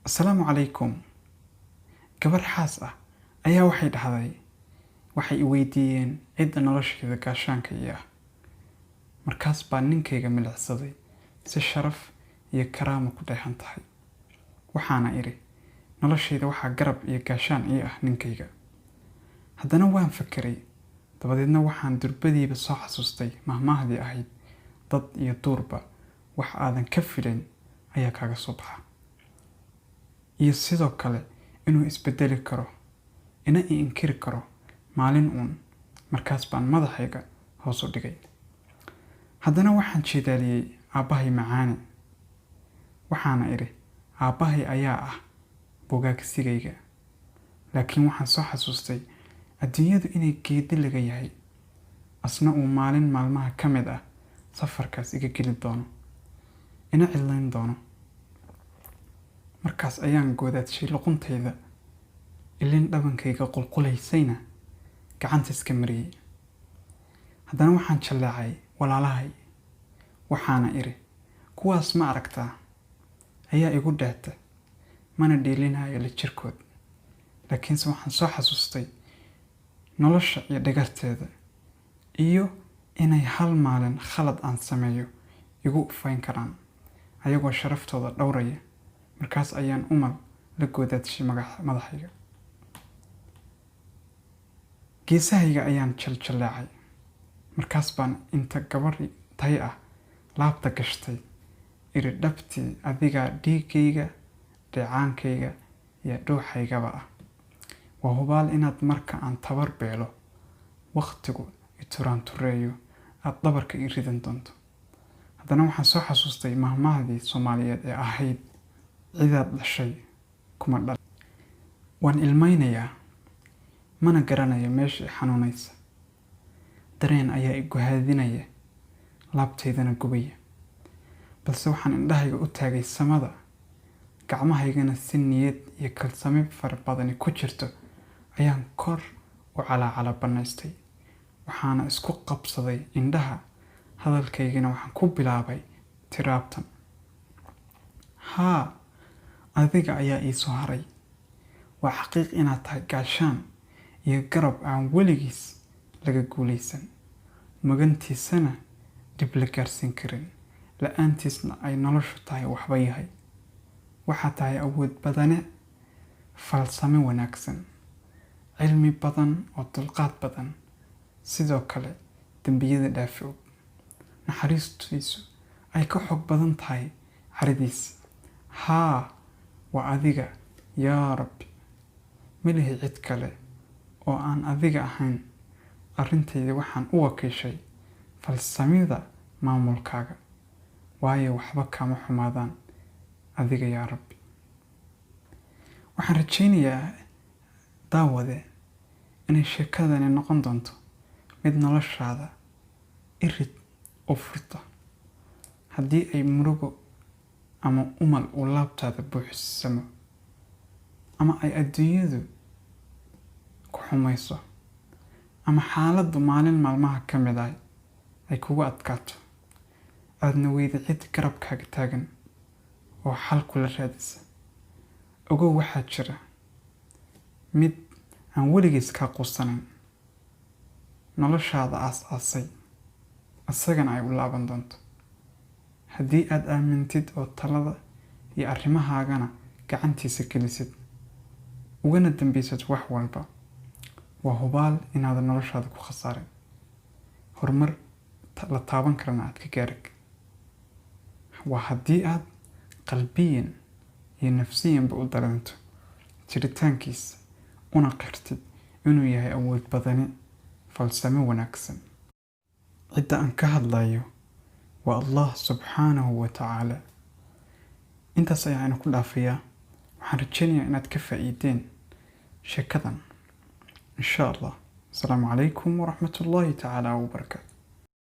Asalaamu calaykum. Gabar xaas ah ayaa waxay dhahday, waxay i weydiiyeen cidda noloshayda gaashaanka ii ah. Markaas baa ninkayga milicsaday si sharaf iyo karaamo ku dheehan tahay. Waxaana idhi, noloshayda waxaa garab iyo gaashaan ii ah ninkayga. Haddana waan fakeray, dabadeedna waxaan durbadiiba soo xasuustay mahmaahdii ahayd, dad iyo duurba wax aadan ka filayn ayaa kaaga soo baxa. Iyo sidoo kale inuu isbedeli karo, ina i inkiri karo maalin uun. Markaas baan madaxayga hoos u dhigay. Haddana waxaan jeedaaliyey aabbahay macaane. Waxaana idhi, aabbahay ayaa ah bogaagsigayga. Laakiin waxaan soo xasuustay adduunyadu inay geedi laga yahay, asna uu maalin maalmaha ka mid ah safarkaas iga geli doono, ina cidlayn doono. Markaas ayaan goodaadshay luquntayda, ilin dhabankayga qulqulaysayna gacanta iska mariyey. Haddana waxaan jalleecay walaalahay. Waxaana idhi, kuwaas ma aragtaa ayaa igu dheeta, mana dhiilinayo la jirkood. Laakiinse waxaan soo xasuustay nolosha iyo dhagarteeda, iyo inay hal maalin khalad aan sameeyo igu ufayn karaan ayagoo sharaftooda dhowraya. Markaas ayaan umal la goodaadshay madaxayga. Geesahayga ayaan jaljalleecay. Markaas baan inta gabar tay ah laabta gashtay iri, dhabtii adigaa dhiiggayga, dheecaankayga iyo dhuuxaygaba ah. Waa hubaal inaad marka aan tabar beelo, waqtigu i turaantureeyo, aad dhabarka ii ridan doonto. Haddana waxaan soo xasuustay mahmaahdii Soomaaliyeed ee ahayd, cidaad dhashay kuma dhal. Waan ilmaynayaa, mana garanayo meesha i xanuunaysa. Dareen ayaa i guhaadinaya, laabtaydana gubaya. Balse waxaan indhahayga u taagay samada, gacmahaygana si niyad iyo kalsami fara badani ku jirto ayaan kor u calaacala bannaystay. Waxaana isku qabsaday indhaha, hadalkaygana waxaan ku bilaabay tiraabtan. Haa, adiga ayaa ii soo haray. Waa xaqiiq inaad tahay gaashaan iyo garab aan weligiis laga guuleysan, magantiisana dhib la gaarsiin karin, la'aantiisna ay noloshu tahay waxba yahay. Waxaad tahay awood badane, falsame wanaagsan, cilmi badan oo dulqaad badan, sidoo kale dembiyada dhaafi og. Naxariistiisu ay ka xoog badan tahay caradiisa. Haa, waa adiga, yaa Rabbi. Ma lihi cid kale oo aan adiga ahayn. Arrintayda waxaan u wakiishay falsamida maamulkaaga, waayo waxba kama xumaadaan adiga, yaa Rabbi. Waxaan rajaynayaa, daawade, inay sheekadani noqon doonto mid noloshaada irid u furta. Haddii ay murugo ama umal uu laabtaada buuxsamo, ama ay adduunyadu ku xumayso, ama xaaladdu maalin maalmaha ka mid ah ay kugu adkaato, aadna weyda cid garabkaaga taagan oo xal kula raadisa, ogow waxaa jira mid aan weligiis kaa quusanayn, noloshaada aas-aasay, isagana ay u laaban doonto haddii aad aamintid oo talada iyo arrimahaagana gacantiisa gelisid, ugana dambeysad wax walba. Waa hubaal inaadan noloshaada ku khasaarin, horumar la taaban karana aad ka gaari. Waa haddii aad qalbiyan iyo nafsiyanba u dareento jiritaankiisa, una qirtid inuu yahay awood badani, falsamo wanaagsan. Cidda aan ka hadlayo waa Allah subxaanahu wa tacaala. Intaas ayaan ku dhaafayaa. Waxaan rajaynayaa inaad ka faa'iideen sheekadan, insha Allah. Asalaamu calaykum waraxmatullaahi tacaala wabarakaatu.